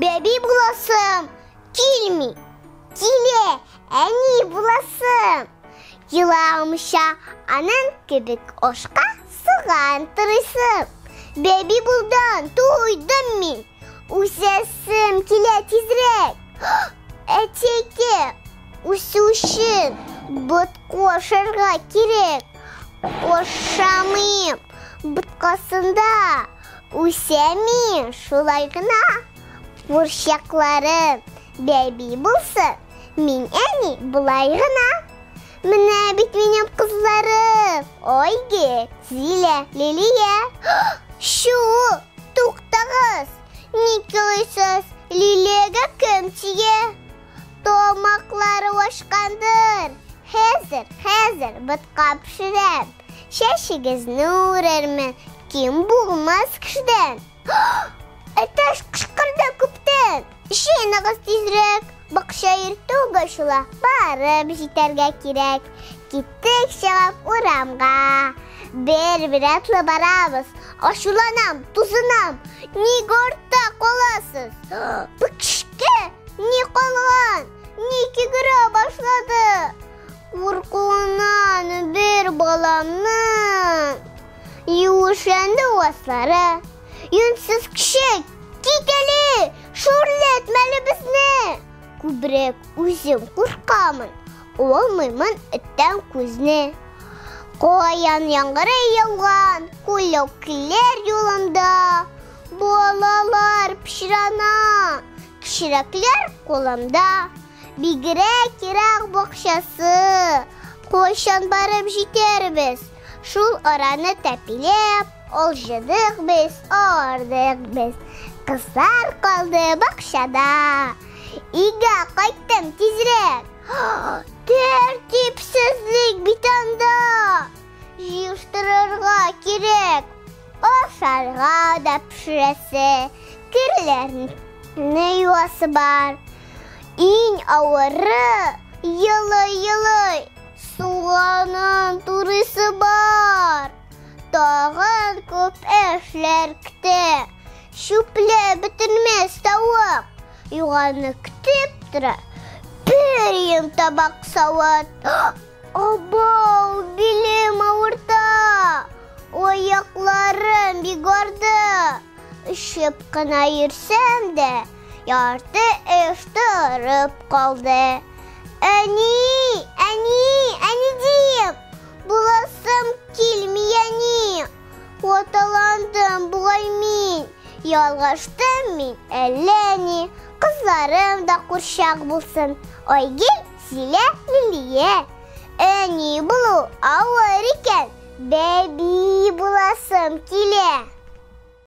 Бәби буласым килми. Килә, әни буласым. Еламыйча аның кебек ашка суган турыйсым. Бәби булдан туйдым мин. Үсәсем килә тизрәк. Әтекә, үсү өчен ботка ашарга кирәк. Ашамыйм боткасында. Үсәм мин шулай гына. Курчакларым бәби булсын, мин әни болай гына. Менә бит минем кызларым. Айгөл, Зилә, Лилия. Чү, туктагыз. Ник елыйсыз? Лилиягә кем тия? Тамаклары ашкандыр. Хәзер, хәзер ботка пешерәм. Чәчегезне үрермен. Ким булмас кешедән. Әтәч кычкырды күптән. Җыеныгыз тизрәк. Бакча иртүк ачыла, барып җитәргә кирәк. Киттек чыгып урамга. Бер-бер атлы барабыз. Ачуланам, тузынам. Ник артта каласыз? Бу кешкә ни калган? Ник йөгерә башлады? Куркуыннан бер баламның юешләнде аслары. Юньсез кеше, кит әле, шүрләтмә әле безне. Күбрәк үзем куркамын, алмыймын эттән күзне. Каян яңгыры яуган, күләүкеләр юлында. Балалар пычрана, кечерәкләр кулымда. Бигрәк ерак бакчасы, кайчан барып җитәрбез? Шул араны тәпиләп, алҗыдык без, ардык без. Кызлар калды бакчада. Өйгә кайттым тизрәк. Тәртипсезлек бит анда. Җыештырырга кирәк. Ашарга да пешерәсе, керләрне юасы бар. Иң авыры елый-елый суганын турыйсы бар. Тагын күп эшләр көтә. Чүпләп бетермәс тавык. Юганны көтеп тора. Бер өем табак савыт. Абау, билем авырта. Аякларым бик арды. Өшеп кына йөрсәм дә, ярты эш торып калды. Әни, әни, әни дием. Буласым килми, әни. Хаталандым бугай мин. Ялгыштым мин әллә ни. Кызларым да курчак булсын. Айгөл, Зилә, Лилия. Әни булу авыр икән. Бәби буласым килә.